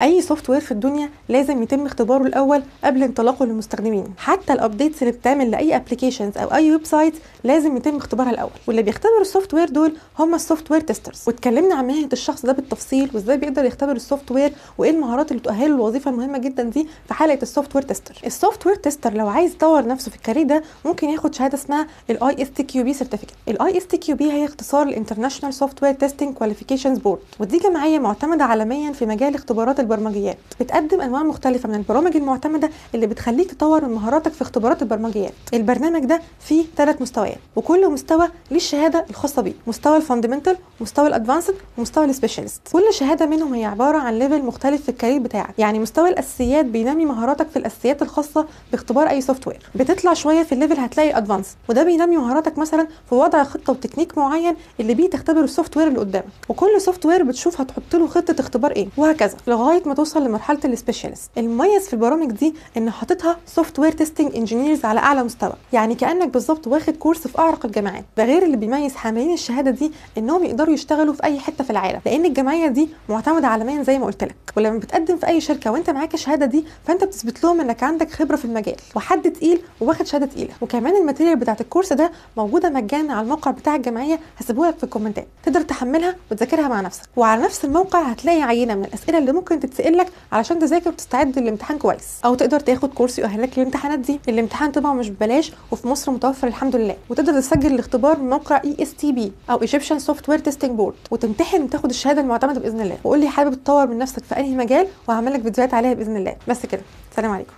اي software في الدنيا لازم يتم اختباره الاول قبل انطلاقة للمستخدمين. حتى ال updates اللي بتعمل لاي applications او اي website لازم يتم اختبارها الاول، واللي بيختبروا ال software دول هم ال software testers. واتكلمنا عن مهنة الشخص ده بالتفصيل وازاي بيقدر يختبر ال software وايه المهارات اللي تؤهله للوظيفة المهمة جدا دي في حلقة ال software tester. ال software tester لو عايز يطور نفسه في ال career ده ممكن ياخد شهادة اسمها ال ISTQB certificate. ال ISTQB هي اختصار ال International Software Testing Qualifications Board، ودي جمعية معتمدة عالميا في مجال اختبارات البرمجيات، بتقدم انواع مختلفة من البرامج المعتمدة اللي بتخليك تطور من مهاراتك في اختبارات البرمجيات. البرنامج ده فيه 3 مستويات، وكل مستوى ليه الشهادة الخاصة بيه: مستوى ال fundamental، مستوى ال advanced، ومستوى ال specialist. كل شهادة منهم هي عبارة عن level مختلف في ال career بتاعك. يعني مستوى الاساسيات بينمي مهاراتك في الاساسيات الخاصة باختبار اي software، بتطلع شوية في ال level هتلاقي advanced، وده بينمي مهاراتك مثلا في وضع خطه وتكنيك معين اللي بيه تختبر ال software اللي قدامك، وكل software بتشوف هتحط له خطه اختبار ايه، وهكذا لغاية ما توصل لمرحلة ال specialist. المميز في البرامج دي ان حاططها software testing engineers على اعلى مستوى، يعني كانك بالظبط واخد كورس في اعرق الجامعات. ده غير اللي بيميز حاملين الشهادة دي انهم يقدروا يشتغلوا في اي حتة في العالم، لان الجمعية دي معتمدة عالميا زي ما قلت لك. ولما بتقدم في اي شركة وانت معاك الشهادة دي فانت بتثبت لهم انك عندك خبره في المجال وحد تقيل وواخد شهادة تقيلة. وكمان ال material بتاعت الكورس ده موجودة مجانا على الموقع بتاع الجمعية، هسيبه لك في الكومنتات، تقدر تحملها وتذاكرها مع نفسك. وعلى نفس الموقع هتلاقي عينه من الاسئلة اللي ممكن تتسال لك علشان تذاكر وتستعد للامتحان كويس، او تقدر تاخد كورس يؤهلك للامتحانات دي. الامتحان طبعا مش ببلاش وفي مصر متوفر الحمد لله، وتقدر تسجل الاختبار من موقع ESTB او Egyptian Software Testing Board وتمتحن وتاخد الشهادة المعتمدة باذن الله. وقول لي حابب تطور من نفسك في انهي مجال وهعمل لك فيديوهات عليها باذن الله. بس كده، سلام عليكم.